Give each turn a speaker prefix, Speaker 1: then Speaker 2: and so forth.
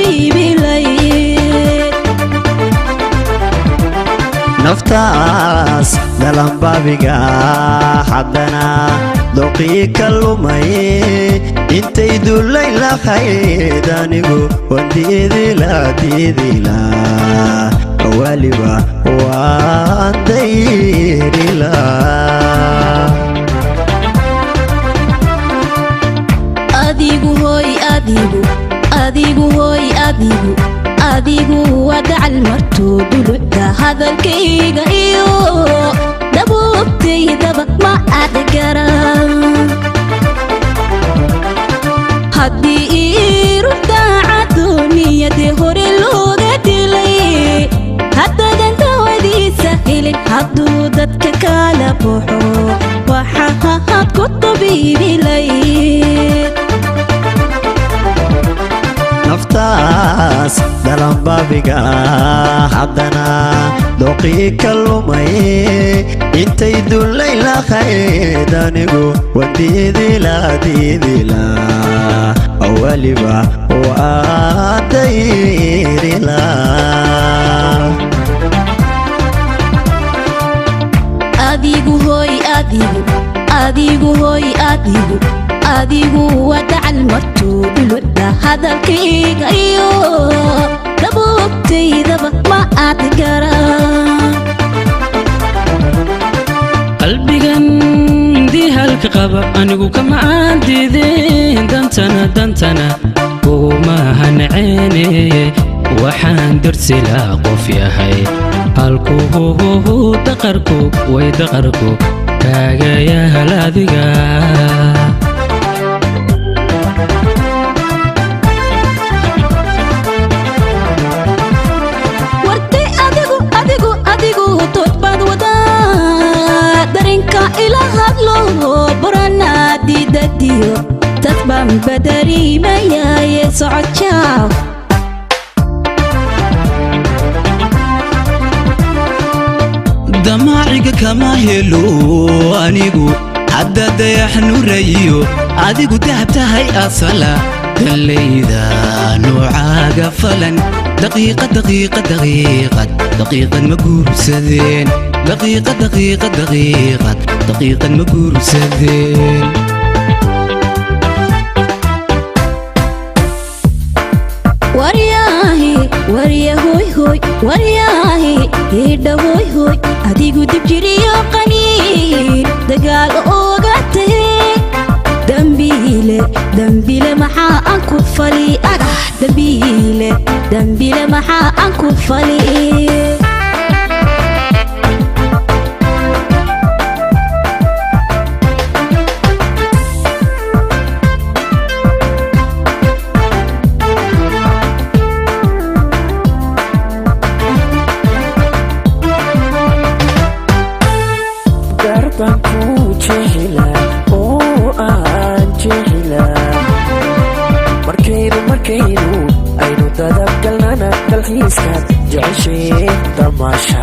Speaker 1: Tabiibilayd.
Speaker 2: Naftaas dhalanbaabiga, haddana doqii ka lumay. Intay dullay lahayd, anigu waan diidila, diidila, waliba waan dayrila.
Speaker 1: Adigu hooy, adigu, adigu hooy, adigu, adigu waa dacal martuu dulucda hadalkayga iyo dabuubtaydaba ma aad garan. Haddii ii ruux daacado niyadii hore looga dilay, haddadan dawadiisa helin, hadduu dadka kala baxo, waxaad ku tabiibilayd.
Speaker 2: Naftaas dhalanbaabiga, haddana doqii ka lumay. Intay dullay lahayd, anigu waan diidila, diidila, waliba waan dayrila.
Speaker 1: Adigu hooy, adigu, adigu hooy, adigu, adigu waa dacal martuu dulucda hadalkayga iyo dabuubtaydaba ma aad garan.
Speaker 3: Qalbigan dihalka qaba anigu kama aan diidin, dantana, dantana kuma hanceene. Waxaan darsilaa qof yahay halkuhu daqarku way daqarku kaaga yahal adiga.
Speaker 1: Wartay adigu, adigu, adigu tood baad wadaa, darinka ila hadlo borana diidadiyo tas baan badariimayaaye, socod jaaw.
Speaker 4: Damaaciga kama helo anigu hadda dayax nurayo, adigu dahab tahay asala dallayda noocaaga falan. Daqiiqad, daqiiqad, daqiiqad, daqiiqad ma guursadeen. Daqiiqad, daqiiqad, daqiiqad, daqiiqad ma guursadeen.
Speaker 1: Waryaahi, warya hoy hoy, waryaahi hidha hoy hoy, adigu dibjiriyo qaniin dagaal ooga tahe. Dambiile, dambiile, maxaa aan ku fali agax? Dambiile, dambiile, maxaa aan ku fali?
Speaker 5: Darbaan ku jeclaa oo aan jeclaa, markaynu aynu dadabgalnana, dalxiiskaad jeceshee damaasha.